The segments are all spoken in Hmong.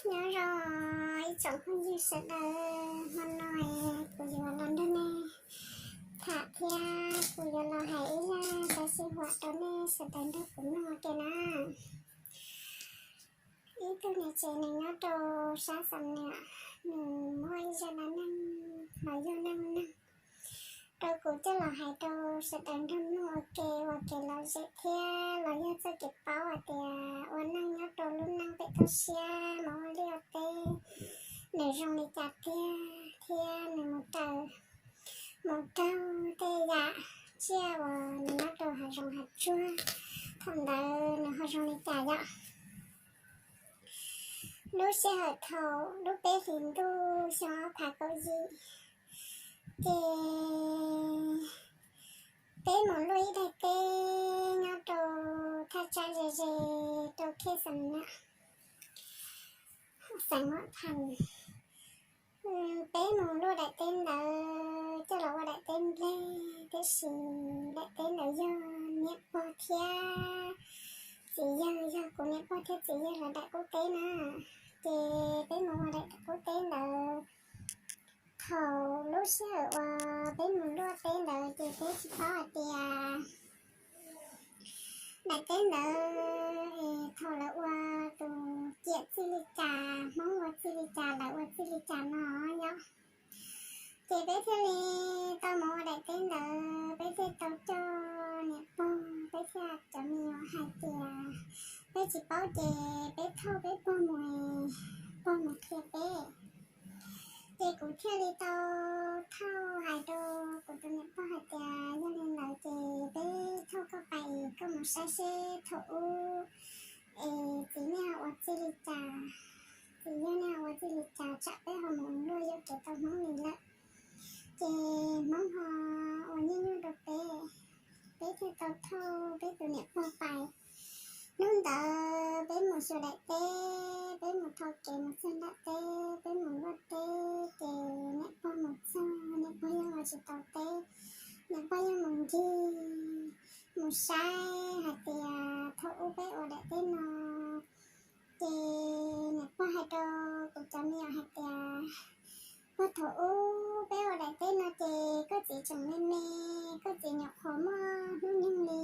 Nyob zoo ib tsoom phooj ywg sawv daws, hmo no kuv yuav los nrog nej tham thiab kuv yuav los hais ib zaj xov xwm huam rau nej sawv daws nrog kuv mloog ua ke na. Ib tug niam tsev nws nyob rau sab Xam Niam, nws muaj ib zaj dab neeg los yog neej neeg rau kuv coj los hais rau sawv daws nrog mloog ua ke, ua kev lom zem thiab los yog txoj kev paub hais tias ua neej nyob rau lub neej pem toj siab mas ua liaj ua teb nws zoo li cas tiag thiab nws mus raws, mus raug tej yam tsiaj uas nws nyob rau hav zoov hav tsuag, thaum ntawd nws ho zoo li cas yom. Lub sij hawm thaum lub peb hlis ntuj xyoo ob phav kaum yim, ces peb mus luaj ib daim teb nyob rau thaj tsam ze ze rau khej Xam Niam, xeev Huam Phas. Peb mus luaj daim teb ntawd coj los ua daim teb nplej, tiam sis daim teb ntawd yog niam pog thiab txiv yawg, yog kuv niam pog thiab txiv yawg lawv daim qub teb na. Ces peb mus ua daim qub teb ntawd. Thaum lub sij hawm uas peb mus luaj teb ntawd ces peb tsis paub hais tias daim teb ntawd thaum lawv ua tus ciam txij li cas, Hmoob ua txij li cas, lawv ua txij li cas no yom. Ces peb thiaj li tau mus ua daim teb ntawd, peb thiaj tau coj niam pog, peb thiaj cov me nyuam hais tias peb tsis paub ces peb thauj peb pog mus, pog mus qhia peb. Ces kuv thiaj li tau thauj hais rau kuv tus niam pog hais tias yog li ntawd ces peb thauj koj pais, koj mus saib seb thaum ub es txiv nej ua txij li cas, txiv yawg nej ua txij li cas tsam peb ho mus luaj yuam kev tau Hmoob li lawm, ces Hmoob ho ua nyuaj nyuaj rau peb. Peb thiaj tau thauj peb tus niam pog pais. Hnub ntawd peb mus xyuas daim teb, peb mus thov kev mus txog nram teb, peb mus luaj teb ces niam pog mus txog, niam pog yeej los tsis tau teb. Niam pog yeej mus ncig, mus saib hais tias thaum ub peb ua daim teb no. Ces niam pog hais rau kuv cov me nyuam hais tias, puag thaum ub peb ua daim teb no ces koj txiv tseem me me, koj txiv nyuam qhuav muaj hnub nyoog li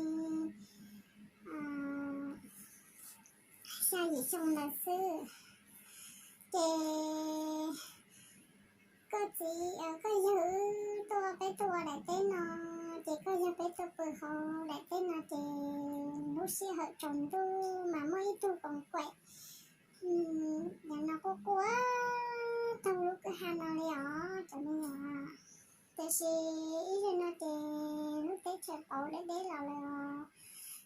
xya yim xyoo ntawd xwb. Ces koj txiv, koj yawg wb tuaj, peb tuaj ua daim teb no, ces koj yawg peb tuaj pw hauv daim teb no ces lub sij hawm tsaus ntuj mas muaj ib tug koom kuam no quaj quaj taug lub kwj ha no li os cov me nyuam. Tiam sis ib zaug no ces lub teb chaws pauv deb deb los lawm os.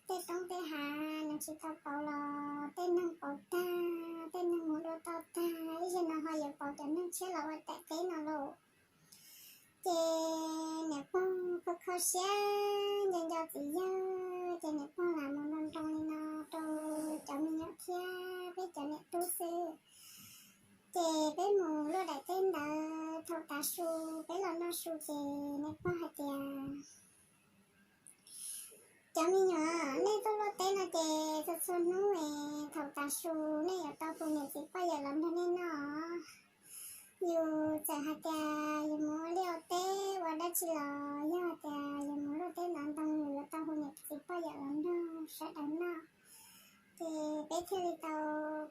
Tej roob tej hav nws tsis tau pauv los tej neeg pauv tag, tej neeg mus dua toj tag, ib zaug no ho yuav pauv cov neeg tshiab los ua daim teb no lauj. Ces niam pog kho kho siab nco nco txiv yawg, ces niam pog lam mus nroo nroo li no rau cov me nyuam thiab peb cov niam tub xwb. Ces peb mus luaj daim teb ntawd, thaum tav su peb los noj su ces niam pog hais tias, cov me nyuam, nej tuaj luaj teb no ces txhua txhua hnub es thaum tav su nej yuav tau hu niam txiv poj yawm los nrog nej noj. Yus txawm hais tias yus mus ua liaj ua teb ua dab tsi los yog hais tias yus mus luaj teb ntov ntoo yus yuav tau hu niam txiv poj yawm los nrog sawv daws noj. Ces peb thiaj li tau,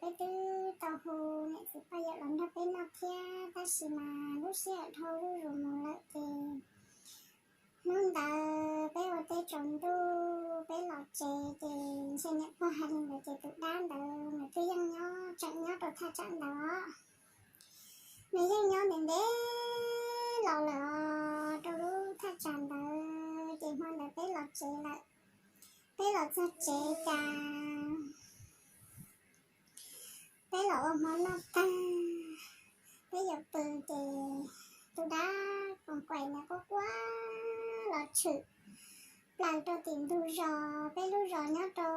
peb twb tau hu niam txiv poj yawm los nrog peb noj thiab, tab sis mas lub sij hawm dhau zuj zus mus lawm ces hnub ntawd peb ua teb tsaus ntuj peb los tsev ces ntshe niam pog hais li ntawd ces tus dab ntawd nws twb yeej nyob, tseem nyob rau thaj tsam ntawd os. Nws yeej nyob ntev ntev los lawm os rau lub thaj tsam ntawd ces hmo ntawd peb los tsev lawm. Peb los txog tsev cas peb los ua hmo noj tag, peb yuav pw ces tus dab koom kuam ntawd quaj quaj los tshwm plaws rau tim ntug zos. Peb lub zos nyob rau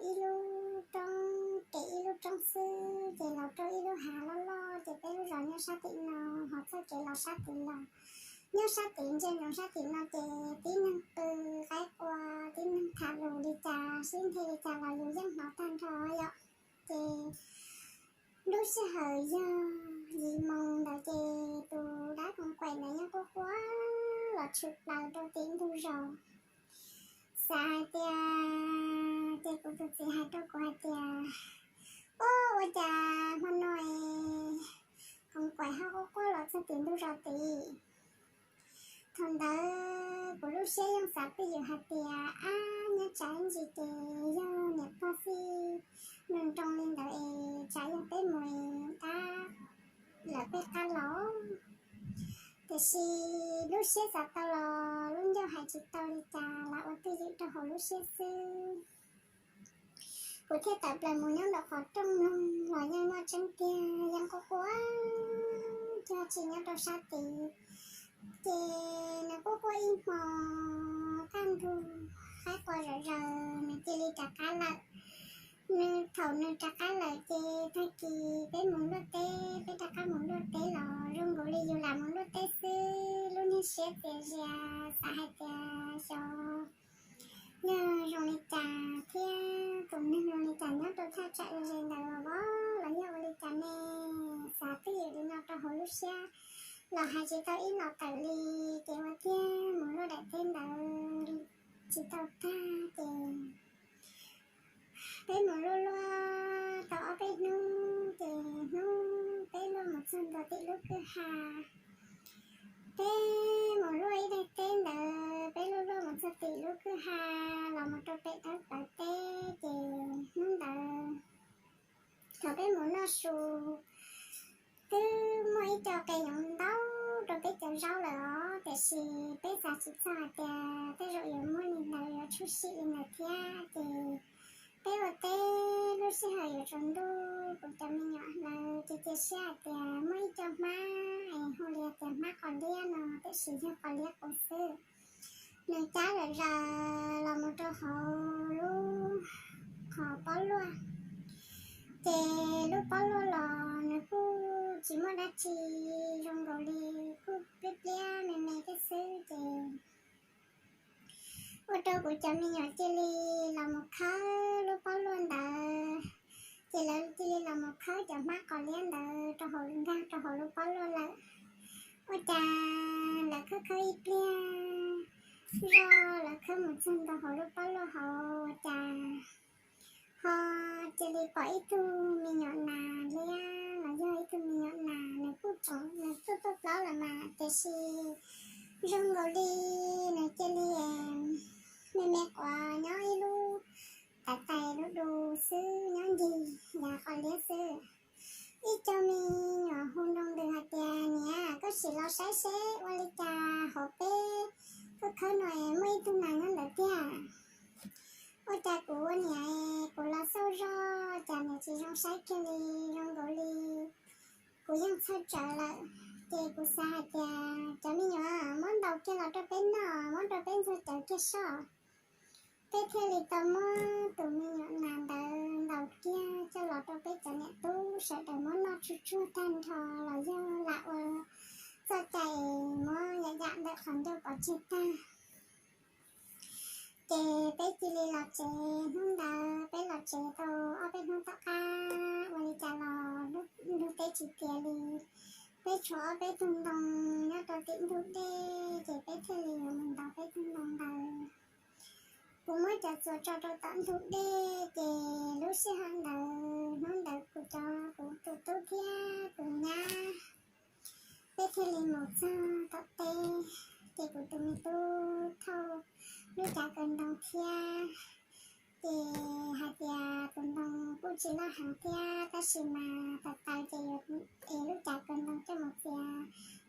ib lub roob, kev ib lub roob xwb ces los rau ib lub hav loj loj ces peb lub zos nyob sab tim no, ho txoj kev los sab tid los. Nyob sab tid ntsia ntsoov sab tim no ces tib neeg qw qaib qua, tib neeg tham lus li cas sib nthe li cas los yus yeej hnov tag nrho yom. Ces lub Lub sij hawm yog yim moos ntawd ces tus dab koom kuam ntawd yeej quaj quaj los tshwm plaws rau tim ntug zos. Xav hais tias, ces kuv tus txiv hais rau kuv hais tias, Ub, ua cas hmo no es koom kuam ho quaj quaj los txog tim ntug zos tid? Thaum ntawd kuv lub siab yeej xav twj ywm hais tias, Ab, nyob tsam ib ntsis ces yog niam pog xij nroo nroo li ntawd es tsam yog peb mus es dab lawm peb qab los. Tiam sis lub siab xav tau los lub ncauj hais tsis tau li cas, lam ua twj ywm rau hauv lub siab xwb. Kuv thiaj tawm plaws mus nyob nraum qhov rooj mloog los yeej muaj tseeb tiag, yeej quaj quaj cog tsis nyob rau sab tid. Ces nws quaj quaj ib hmo kaj ntug, qaib qua zom zaws nws cia li rov qab lawm. Nws thaum nws rov qab lawm ces tag kis peb mus luaj teb, peb rov qab mus luaj teb los zoo nkaus li yus lam mus luaj teb xwb. Lub niag siab txias zias xav hais tias xyov yog zoo li cas thiab tus neeg zoo li cas nyob rau thaj tsam ze ntawd los yog ua li cas ne. Xav twj ywm li no rau hauv lub siab los hais tsis tau ib los tawm li, ces ua tiag mus luaj daim teb ntawd tsis tau tag ces peb mus luaj luaj tau ob peb hnub ces hnub peb luaj mus txog ntua tim lub kwj ha. Peb mus luaj ib daim teb ntawd, peb luaj luaj mus txog tim lub kwj ha los mus rau pem dawb plawv teb ces hnub ntawd thaum peb mus noj su twb muaj ib co qe yoov ntau rau peb cov zaub lawm os, tiam sis peb xav tsis txog hais tias tej zaum yuav muaj li ntawd, yuav tshwm sim li ntawd thiab ces peb ua teb lub sij hawm yuav tsaus ntuj, kuv cov me nyuam lawv ces cia siab hais tias muaj ib co hmab es hu li tias hmab qos liab no, tiam sis yog qos liab qus xwb. Nws cab zom zaws los mus rau hauv lub qhov pob luaj, ces lub pob luaj los nws kuj tsis muaj dab tsi, zoo nkaus li kuj pliab pliab me me thiab xwb ces ua rau kuv cov me nyuam cia li los mus khawb lub pob luaj ntawd, ces lawv cia li los mus khawb cov hmab qos liab ntawd rau hauv, nkag rau hauv lub pob luaj lawm. Ua cas lawv khawb khawb ib pliag zog, lawv khawb mus txog ntua hauv lub pob luaj hauv, ua cas ho cia li pom ib tug me nyuam nas liab los yog ib tug me nyuam nas, nws kuj tsoom nws tuaj tuaj plaub lawm mas, tiam sis zoo nkaus li nws cia li me me quav nyob ib lub tais tais du du xwb, nyob ncig yav qos liab xwb. Ib co me nyuam hu nroo ntws hais tias, Niam, koj sim los saib seb ua li cas hauv peb khawb khawb no es muaj ib tug nas nyob ntawd tiag. Ua cas kuv ua niam, kuv los xauj zog cas niam tsis zoo saib kiag li, zoo nkaus li kuv yeej txhawj tsawv lawm. Ces kuv xav hais tias, Cov me nyuam, muab ntaus kiag los rau peb noj, muab rau peb ntxuag cawv kiag soj. Peb thiaj li tau muab tus me nyuam nas ntawd ntaus kiag coj los rau peb cov niam tub sawv daws muab noj tsuj tsuag tag nrho los yog lam ua txoj cai muab yam yam ntawm qhov ncauj pov tseg tag. Ces peb cia li los tsev. Hnub ntawd peb los tsev tau ob peb hnub tom qab, ua li cas los lub teb tsis tiav li. Peb tshuav ob peb tug ntoo nyob rau tim ntug dej, ces peb thiaj li yuav mus ntaus peb tug ntoo ntawd. Kuv muab cov txuas tso rau tom ntug dej, ces lub sij hawm ntawd hnub ntawd kuv cov, kuv tus tub thiab tus nyab, peb thiaj li mus txog tom teb. Ces kuv tus me tub thauj lub cav kaw ntoo thiab, ces hais tias tus ntoo kuj tsis loj heev thiab, tab sis mas taws taws ces yuav ev lub cav kaw ntoo coj mus txiav,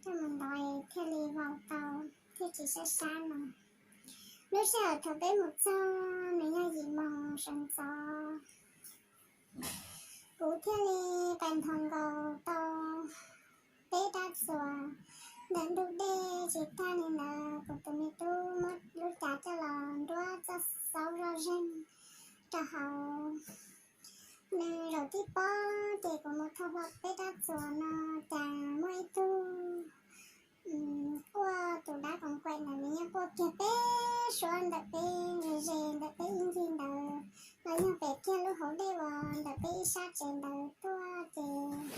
coj mus ntov es thiaj li vau tau, thiaj tsis sab sab no. Lub sij hawm thaum peb mus txog nws yog yim moos sawv ntxov, kuv thiaj li pais nthos nkaus tau peb rab txuas ntawm ntug dej. Tsis tag li ntawd, kuv tus me tub muab lub cav coj los nruab txoj xaub zoj zeeg rau hauv. Nws zaum tib pob, ces kuv mus thau hlo peb rab txuas no, cas muaj ib tug quaj, tus dab koom kuam ntawd nws yeej quaj kiag peb suab ntawm peb ze ze ntawm peb ib ncig ntawd, los yog pem kiag lub hauv dej uas ntawm peb ib sab tsev ntawd tuaj, ces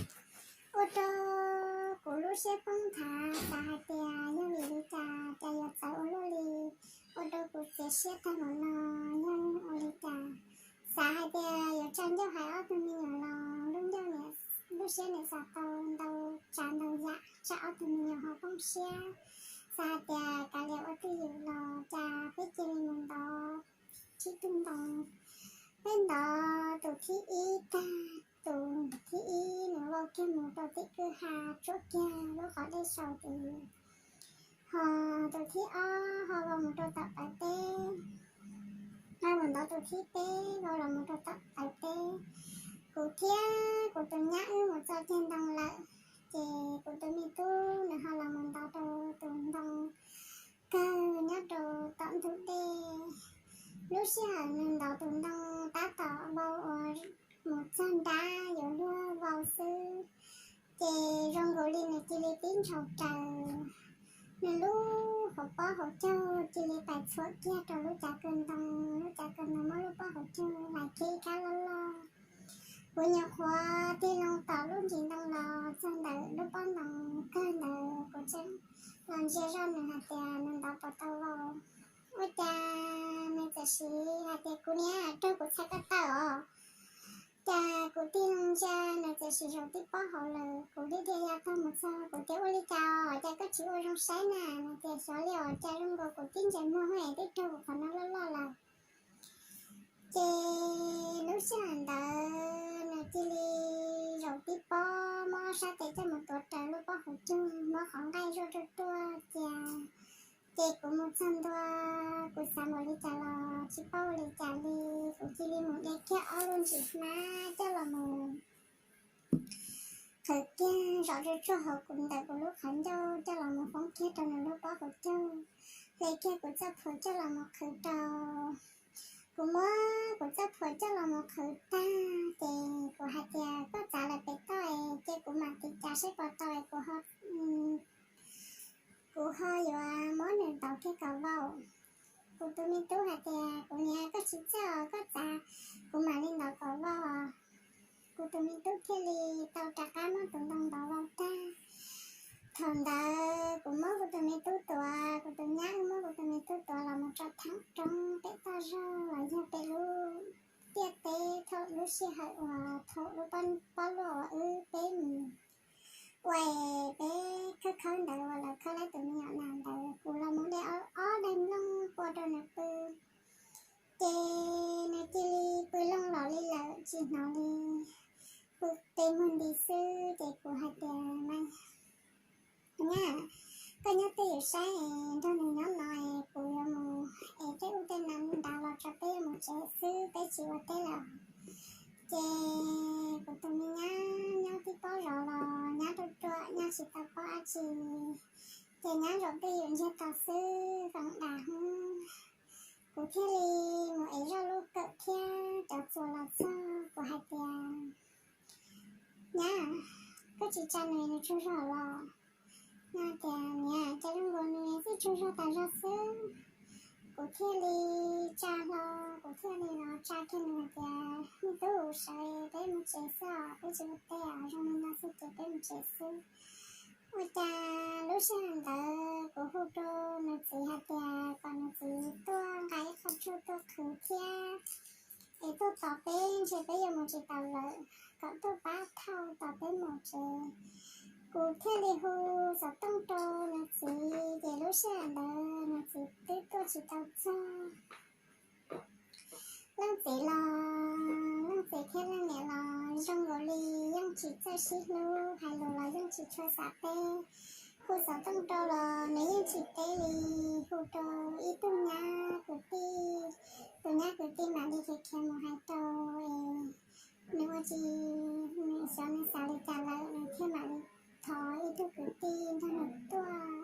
Ua rau kuv lub siab poob nthav, xav hais tias yog vim li cas, cas yuav txawv ua luaj li, ua rau kuv txiav siab tag npaum no, yog ua li cas. Xav hais tias yuav tsa ncauj hais ob tug me nyuam los lub ncauj, lub siab niam xav tau ntau tsav ntau yam, tsa ob tug me nyuam ho poob siab. Xav hais tias kav liam ua twj ywm los cas peb cia li mus ntov tsib tug ntoo. Peb ntov tus thib ib tag, tus thib ib nws vau kiag mus rau tim kwj ha, tsuab kiag lub qhov dej saum tid. Ho tus thib ob ho vau mus rau tom tawv teb, ho mus ntov tus thib peb vau los mus rau tom tawv teb. Kuv thiab kuv tus nyab wb mus txo kiag ntoo lawm, ces kuv tus me tub nws ho los mus ntov rau tus ntoo kawg nyob rau tom ntug dej. Lub sij hawm nws ntov tus ntoo tab tom vau uas mus txog nrab yuav luag vau xwb, ces zoo nkaus li nws cia li tib ntshaus raws, nws lub hauv pob hauv caug cia li pais txhuam kiag rau lub cav kawg ntoo, lub cav kawg ntoo muab lub pob hauv caug hlais kiag ib kab loj loj. Kuv nyuam qhuav tig loo tom lub ntsis ntoo los txog ntawm lub pob ntoo kawg ntawd, kuv tseem los ntsia zoj nws hais tias nws ntov puas tau vau. Ua cas nws txawm sim hais tias, kuv niam, raug kuv txhais ko taw os. Cas kuv tig loo ntsia nws txawm sim zaum tib pob hauv lawm. Kuv thiaj dhia ya tog mus txog, kuv tias, ua li cas os, cas koj tsis ua zoo saib na? Nws tias, xyov li os, cas zoo nkaus kuv tib ntsais muag es twb raug kuv qhov no loj loj lawm. Ces lub sij hawm ntawd nws cia li zaum tib pob, muab sab tes coj mus tuav raws lub pob hauv caug, muab qhov nqaij zuaj ruaj ruaj cia. Ces kuv mus txog ntua, kuv xav npaum li cas los tsis paub ua li cas li, kuv cia li mus de kiag ob lub ntsis hnab coj los mus qhwv kiag zom zuj zus hauv kuv ntawm kuv lub qhov ncauj coj los mus foob kiag rau nws lub pob hauv caug, hle kiag kuv txoj phuam coj los mus qhwv rau. Kuv muab kuv txoj phuam coj los mus qhwv tag ces kuv hais tias, koj txav lawm pem toj es cia kuv mam tiv cav saib puas tau es kuv ho, kuv ho yuav muab nws ntov kiag kom vau. Kuv tus me tub hais tias, kuv niam, koj tsis txawj os, koj txav, kuv mam li ntov kom vau. Kuv tus me tub thiaj li tau rov qab muab tus ntoo ntov vau tag. Thaum ntawd kuv muab kuv tus me tub tuav, kuv tus nyab muab kuv tus me tub tuav los mus rau theem roob pem toj zog los yog pem lub tiaj teb thaum lub sij hawm uas thaum lub pob luaj uas wb peb mus ua peb khawb khawb ntawd uas lawv khawb laib tus me nyuam nas ntawd, kuv los mus de ob daim nplooj pua rau nws pw. Ces nws cia li pw looj los li lawm tsis hnov li, pw qe muag nti xwb. Ces kuv hais tias, nyab, koj nyob twj ywm saib es nrog nws nyob no es kuv yuav mus es tej ub tej no nrad los tso peb yuav mus tsev xwb, peb tsis ua teb lawm. Ces kuv tus me nyab nyob tib pob zov los nyab ruam ruam nyab tsis tau paub dab tsi, ces nyab zaum twj ywm ntsiag to xwb, zoo dag hwb. Kuv thiaj li mus ev zoj lub kawm thiab cov txuas los txog, kuv hais tias, nyab, koj tsis tsa nws, nws tsaug zog los? Nws tias, niam, cas zoo nkaus nws txawj tsaug zog tas zog xwb. Kuv thiaj li tsa hlo, kuv thiaj li los tsa kiag nws hais tias, me tub, sawv peb mus tsev xwb os, peb tsis ua teb os, zoo li no xwb ces peb mus tsev xwb. Ua cas lub sij hawm ntawd kuv hu rau nws txiv hais tias kom nws txiv tuaj nqa ib qho tshuaj tuaj qhwv thiab es tuaj tos peb, ntshe peb yuav mus tsis taus lawm, kom tuaj pab thauj tos peb mus tsev. Kuv thiaj li hu xov tooj rau nws txiv, ces lub sij hawm ntawd nws txiv twb tuaj tsis tau txog. Leej txiv los, leej txiv thiab leej niam los zoo nkaus li yeej tsis txawj sib hlub, hais lus los yeej tsis tshua xav teb. Hu xov tooj rau los nws yeej tsis teb li. Hu rau ib tug nyab kwv tij, tus nyab kwv tij mam li khiav khiav mus hais rau, nws ua tsis, nws xyov nws xav li cas lawm, nws thiaj mam li thov ib tug kwv tij nrog nws tuaj.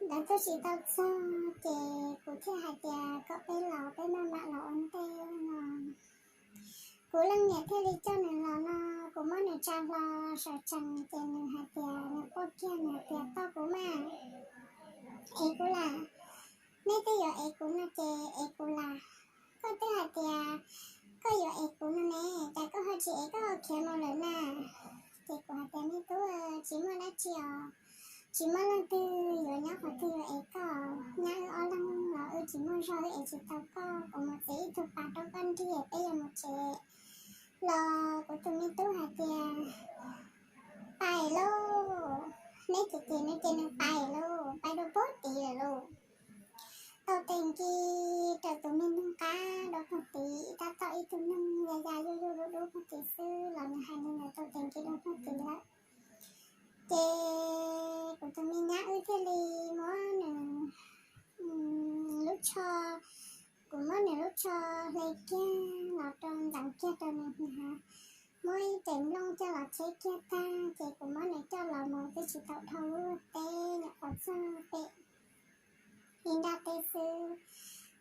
Lawv tuaj tsis tau txog ces kuv thiaj hais tias kom peb los, peb maj mam los ua ntej no. Kuv leej niam thiaj li coj nws los no, kuv muab nws tsa hlo saum tsees ces nws hais tias, nws quaj kiag nws hais tias, tau kuv mas, ev kuv lawm. Neb twb yuav ev kuv no ces ev kuv lawm. Koj twb hais tias koj yuav ev kuv no ne, cas koj ho tsis ev, koj ho khiav mus lawm na? Ces kuv hais tias, Me tub, tsis muaj dab tsi os, tsis muaj leej twg yuav nyob qhov twg yuav ev koj. Nyab wb ob leeg los wb tsis muaj zog, wb ev tsis tau koj, kuv mus txiav ib tug pas rau koj nrig peb yuav mus tsev. Los kuv tus me tub hais tias, Pais lauj, neb ces ces nws ces nws pais lauj, pais rau puag tid lawm lauj. Tau tes nkis raws tus me neeg qab rau puag tid, tab tom ib tug neeg ya ya yuj yuj dub dub puag tid xwb los nws hais li ntawd, tau tes nkis rau puag tid lawm. Ces kuv tus me nyab wb thiaj li muab nws lub tsho, kuv muab nws lub tsho hle kiag los rau ntxeev kiag rau nws hnav, muab ib tes nplooj coj los cheb kiag tag ces kuv muab nws coj los mus twb tsis tau dhau lub teb nyuam qhuav txog pem ib nrab teb xwb.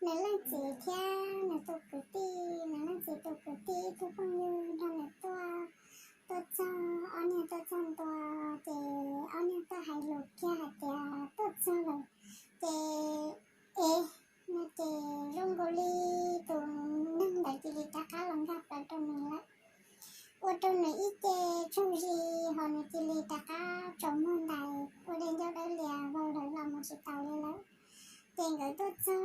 Nws leej txiv thiab nws tus kwv tij, nws leej txiv tus kwv tij ib tug phooj ywg nrog nws tuaj, tuaj txog, ob niag tuaj txog ntua, ces ob niag tuaj hais lus kiag hais tias tuaj txog lawm ces, es, no ces zoo nkaus li tus neeg ntawd cia li rov qab los nkag plaws rau nws lawm, ua rau nws ib ce tsaug zis ho nws cia li rov qab tsaus muag ntais ua dej ncauj dawb lias vau lawv los mus tsis taus li lawm. Ces nkawd tuaj txog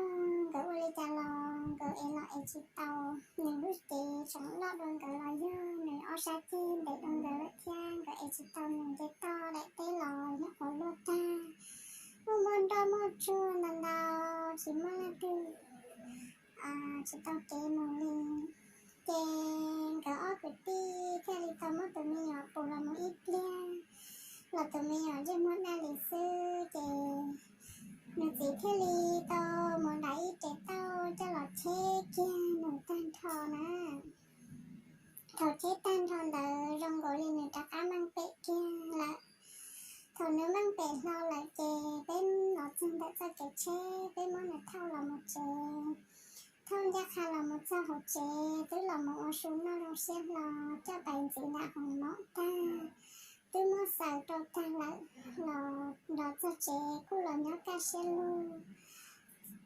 nkawd ua li cas los nkawd ev los ev tsis tau, nws lub cev tseem loj dua nkawd los yog nws ob sab ceg ntev dua nkawd lawm thiab nkawd ev tsis tau nws, nce toj daim teb los nyuam qhuav luaj tag, muaj muaj nroj muaj tsuag ntau ntau, tsis muaj leej twg, tsis tau kev mus li. Ces nkawd ob kwv tij thiaj li tau muab tus me nyuam pus los mus ib pliag, los tus me nyuam ntsej muag daj li xwb ces nws txiv thiaj li tau mus nram ib rev tauj coj los cheb kiag nws tag nrho na. Thaum cheb tag nrho ntawd zoo nkaus li nws rov qab meej pem kiag lawm. Thaum nws meej pem hlo lawm ces peb los txog ntawm txoj kev tsheb, peb muab nws thauj los mus tsev. Thauj ncaj qha los mus txog hauv tsev, twb los mus ua su noj zoo siab hlo, coj pais ntxiv nram hoos mom tag, twb muab xaws rau tag lawm los nrog txog tsev kuj los nyob kaj siab lug.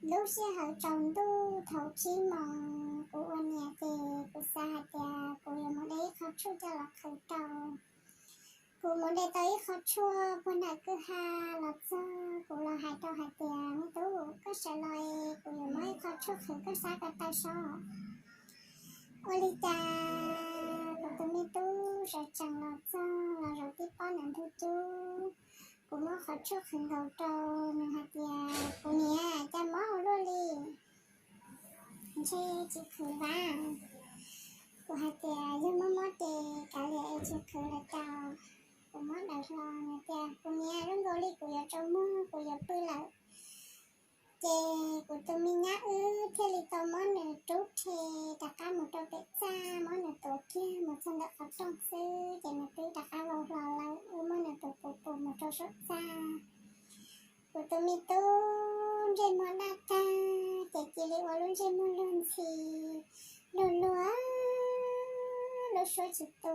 Lub sij hawm tsaus ntuj thaum tsib moos kuv ua niam ces kuv xav hais tias kuv yuav mus de ib qho tshuaj coj los qhwv rau. Kuv mus de tau ib qho tshuaj puag nram kwj ha los txog, kuv los hais rau hais tias, Me tub, koj sawv los es kuv yuav muab ib qho tshuaj qhwv koj sab ko taw so. Ua li cas kuv tus me tub sawv tsees los txog los zaum tib pob ntawm ntug cub, kuv muab qhov tshuaj qhwv nkaus rau nws hais tias, Kuv niam, cas mob ua luaj li, ntshe tsis qhwv vab. Kuv hais tias, Yog mob mob ces kav liam es tsis qhwv lawm tau. Kuv muab daws hlo nws tias, Kuv niam, zoo nkaus li kuv yuav tsaus muag, kuv yuav pw lawm. Ces kuv tus me nyab wb thiaj li tau muab nws rub rhe rov qab mus rau pem txaj, muab nws tuav kiag mus txog ntawm qhov rooj xwb ces nws twb rov qab vau hlo lawm, wb muab nws tus pus pus mus rau saum txaj. Kuv tus me tub ntsej muag daj tag ces cia li ua lub ntsej muag luag ntxhi, luag luag, lub suab tsis tu,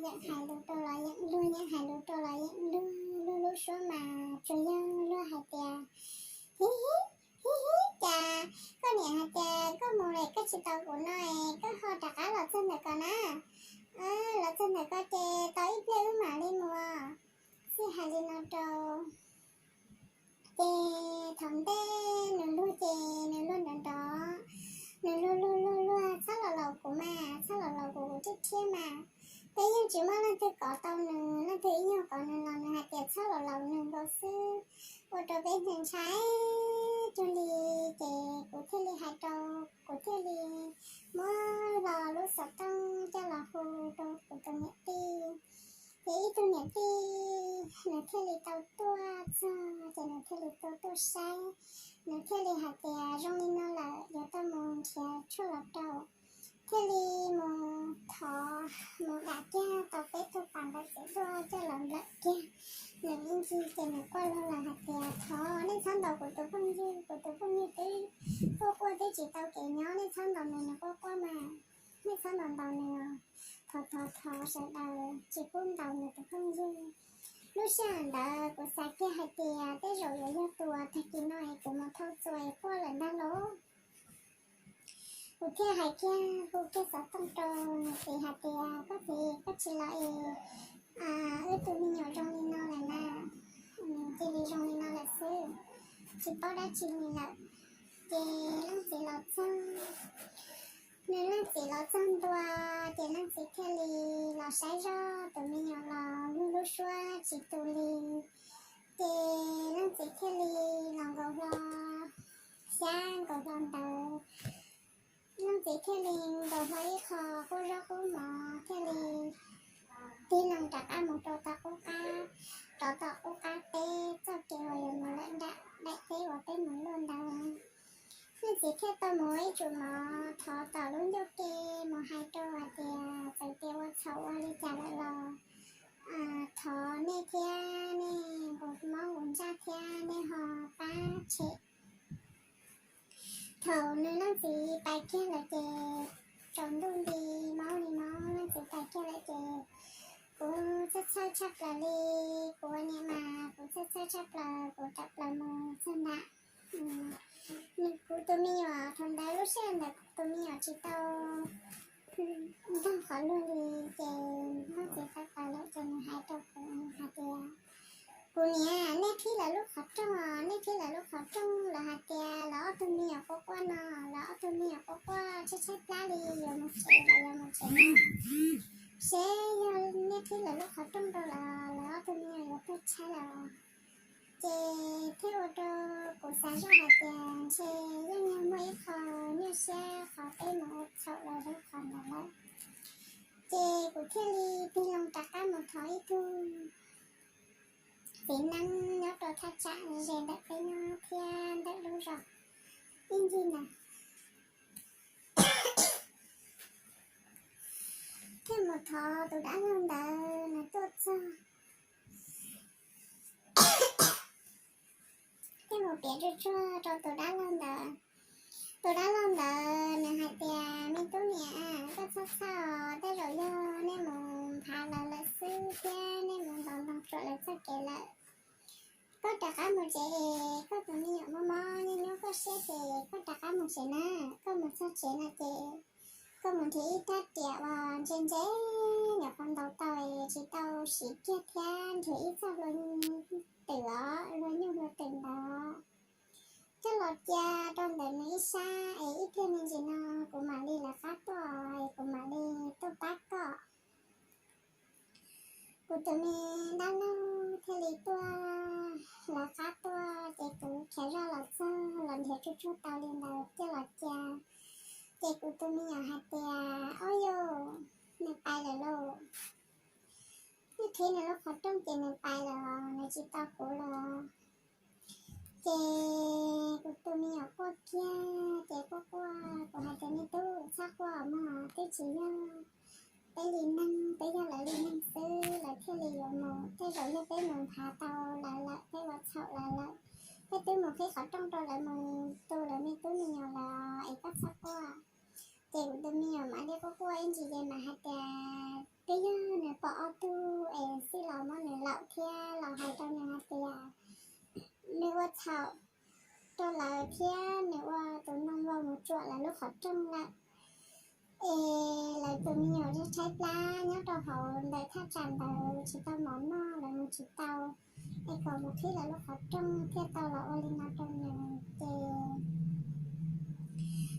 yeem hais lus rau los yeem luag, yeem hais lus rau los yeem luag, luag lub suab mas tsuas yog luag hais tias, Hib hib, hib hib, cas koj niam hais tias koj mus lawm koj tsis tau kuv no es koj ho rov qab los txog ntawm ko na. Los txog ntawm ko ces tos ib pliag wb mam li mus. Txij hais li no rau ces thaum ntej nws luag ces nws luag nrov nrov, nws luag luag luag luag txhob los laus kuv mas, txhob los laus kuv, kuv thiab thiab mas. Peb yeej tsis muaj leej twg kov tau nws, leej twg ib nyuag kov nws los nws hais tias txhob los laus nws nkaus xwb, ua rau peb ntshai ntshai cuag li. Ces kuv thiaj li hais rau, kuv thiaj li muab los lub xov tooj coj los hu rau kuv tus niam tij. Ces ib tug niam tij nws thiaj li tau tuaj txog ces nws thiaj li tuaj tuaj saib, nws thiaj li hais tias zoo li no lawm yuav tau mus nrhiav tshuaj los rau. Thiaj li mus thov, mus dam kiag tau peb tug pas ntawm txiv duaj coj los nplawm kiag nws ib ncig ces nws quaj luag lawm hais tias, Thov nej txhob ntaus kuv tus phooj ywg, kuv tus phooj ywg twb quaj quaj twb tsis tau kev nyob, nej txhob ntaus nws, nws quaj quaj mas, nej txhob ntaus ntaus nws. Thov thov thov sawv daws tsis pub ntaus nws tus phooj ywg. Lub sij hawm ntawd kuv xav kiag hais tias tej zaum yuav yog tus tag kis no es kuv mus thauj txuas es quaj lawm ntag lauj. Kuv thiaj hais kiag hu kiag xov tooj rau nws txiv hais tias, koj txiv, koj tsis los es wb tus me nyuam zoo li no lawm na, nws cia li zoo li no lawm xwb, tsis paub dab tsi li lawm. Ces leej txiv los txog, nws leej txiv los txog ntua, ces leej txiv thiaj li los saib zoj tus me nyuam los lub lub suab tsis tu li. Ces leej txiv thiaj li los nkaus hlo, xyab nkaus hlo ntawd, leej txiv thiaj li nkaus hlo ib qho qub zaub qub mov thiaj li tig loo rov qab mus rau tom qub qab, rov tom qub qab teb txoj kev uas yuav mus lawm nram daim teb uas peb mus luaj ntawd. Leej txiv thiaj tau mus ua ib tsum mov thov tom lub ncauj ke mus hais rau hais tias, txawm tias ua txhaum ua li cas lawm los thov nej thiab nej nqus mob nqus ntsaj thiab nej ho pab tshem. Thaum nws leej txiv pais kiag lawm ces tsaus ntuj nti, mob li mob, leej txiv pais kiag lawm ces kuv txhawj txhawj tshaj plaws li. Kuv ua niam mas kuv txhawj txhawj tshaj plaws, kuv tawm plaws mus txog nram nws, kuv tus me nyuam thaum ntawd lub sij hawm ntawd kuv tus me nyuam tsis tau nrog qhov luag li. Ces leej txiv tawm plaws lawm ces nws hais rau kuv hais tias, kuv niam, nej qhib lawv lub qhov rooj, nej qhib lawv lub qhov rooj, lawv hais tias lawv ob tug me nyuam quaj quaj no, lawv ob tug me nyuam quaj quaj tshaib tshaib plab li, yuav mus tsev los yuav mus tsev no, seb yog nej qhib lawv lub qhov rooj rau lawv, lawv ob tug me nyuam yuav tuag tshaib lawm. Ces thiaj ua rau kuv xav zoj hais tias ntshe yeej yog muaj ib qho nyuaj siab qhov peb mus ua txhaum los yog qhov ntawd lawm. Ces kuv thiaj li tig loo rov qab mus thov ib tug txiv neeb nyob rau thaj tsam ze ntawm peb nyob thiab ntawm lub zos ib ncig ntawd, thiaj mus thov tus dab laug ntawd nws tuaj txog, thiaj mus piav tsuag tsuag rau tus dab laug ntawd. Tus dab laug ntawd nws hais tias, me tub niam, koj txhob txhawj, tej zaum yog nej mus nphav lawv lawm xwb thiab nej mus ntaus ntoog ruam lawv txoj kev lawm. Koj rov qab mus tsev es koj tus me nyuam mob mob nyuaj nyuaj koj siab ces koj rov qab mus tsev na. Koj mus txog tsev no ces koj mus nrhiav ib rab riam uas ntse ntse, nyuam qhuav ntaus tau es tsis tau siv kiag thiab, nrhiav ib txoj hlua twm os, hlua nyuj hlua twm ntawd, coj los cia rau ntawm nws ib sab es ib pliag me ntsis no kuv mam li lawv qab tuaj es kuv mam li tuaj pab koj. Kuv tus me dab laug thiaj li tuaj lawv qab tuaj ces kuv khiav zoj los txog los nrhiav tsuag tsuag tau li ntawd coj los cia. Ces kuv tus me nyuam hais tias, ob yus, nws pais lawm lauj. Nws qhib nws lub qhov rooj ces nws pais lawm, nws tsis tau kuv lawm. Ces kuv tus me nyuam quaj kiag ces quaj quaj, kuv hais tias, me tub, txhob quaj mog, twb tsis yog peb li neeg, peb yog lawv li neeg xwb lawv thiaj li yuav mus. Tej zaum yog peb mus nphav tau lawv lawm, peb ua txhaum lawv lawm, peb twb mus qhib qhov rooj rau lawv mus tu lawv me tub me nyuam lawm es koj txhob quaj. Ces kuv tus me nyuam mam li quaj quaj ib ntsis ces mam hais tias, twb yog nws pom ob tug es xij los muab nws laum thiab los hais rau nws hais tias nws ua txhaum rau lawv thiab nws ua tus noog vau mus tsuam lawv lub qhov rooj lawm. Es lawv tus me nyuam tshaib plab nyob rau hauv ntawm thaj tsam ntawd tsis tau mov noj, lawv mus tsis tau, es kom mus qhib lawv lub qhov rooj thiaj tau los ua li no rau nws.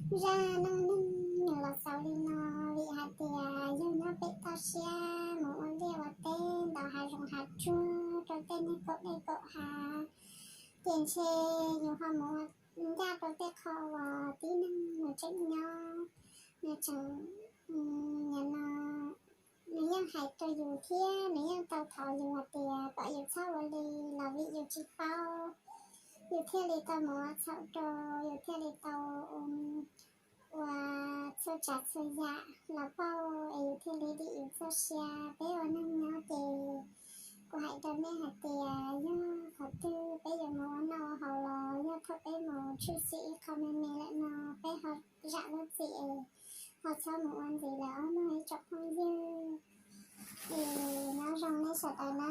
Ces zaj neej neeg nws los xaus li no, vim hais tias yog nyob pem toj siab mus ua liaj ua teb ntawm hav zoov hav tsuag rau tej neeg kaum dej kaum hav, ces ntshe yus ho mus ua ncaj rau tej qho uas tib neeg nws tseem nyob, nws tseem, no, nws yeej hais rau yus thiab nws yeej tau thov yus hais tias kom yus txhob ua li los vim yus tsis paub, yus thiaj li tau mus ua txhaum rau, yus thiaj li tau ua txhua tsav txhua yam los pauj es yus thiaj li dim yus txoj sia. Peb ua neeg nyob ces kuv hais rau nej hais tias yog qhov twg peb yuav mus ua noj ua haus los yog thaum peb mus tshwm sim ib qho me me lawm no peb ho zam lub txim es ho txhob mus ua ntxiv lawm os mog ib tsoom phooj ywg. Es nyob zoo nej sawv daws na,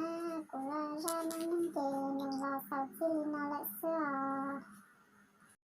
kuv los zaj neej neeg ces nws los xaus txij li no lawm xwb os.